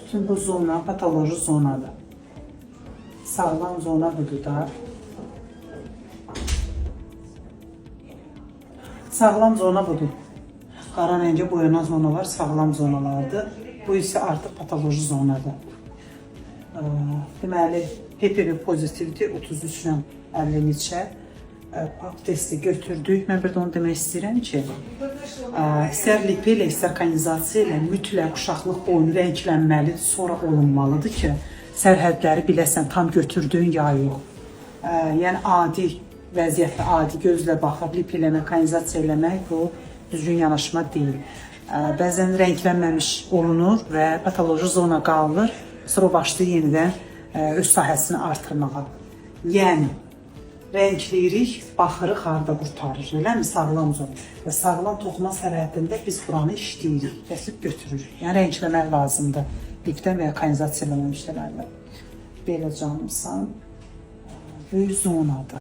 Bütün bu zona patoloji zonadır. Sağlam zona budur da. Sağlam zona budur. Qara rəngə boyanan zonalar sağlam zonalardır. Bu isə artıq patoloji zonadır. Deməli, HPV pozitivdir, 33 ilə 50 neçə. Pap testi götürdük. Mən bir də onu demək istəyirəm ki, istər lipi ilə, istər konizasiya ilə mütləq uşaqlıq boynu rənglənməlidir, sonra olunmalıdır ki, sərhədləri biləsən tam götürdüyün ya yox. Yəni adi vəziyyətdə adi gözlə baxıb lip eləmək, konizasiya eləmək bu düzgün yanaşma deyil. Bəzən rənglənməmiş olunur və patoloji zona qalır. Sonra o başlayır yenidən öz sahəsini artırmağa. Yəni rəngləyirik, baxırıq harda qurtarır, eləmi? Sağlam zona. Və sağlam toxuma sərhəddində biz buranı işləyirik, kəsib götürürük. Yəni rəngləmək lazımdır. Lipdən və ya konizasiya eləməmişdən əvvəl. Belə canımsan. Böyük zonadır.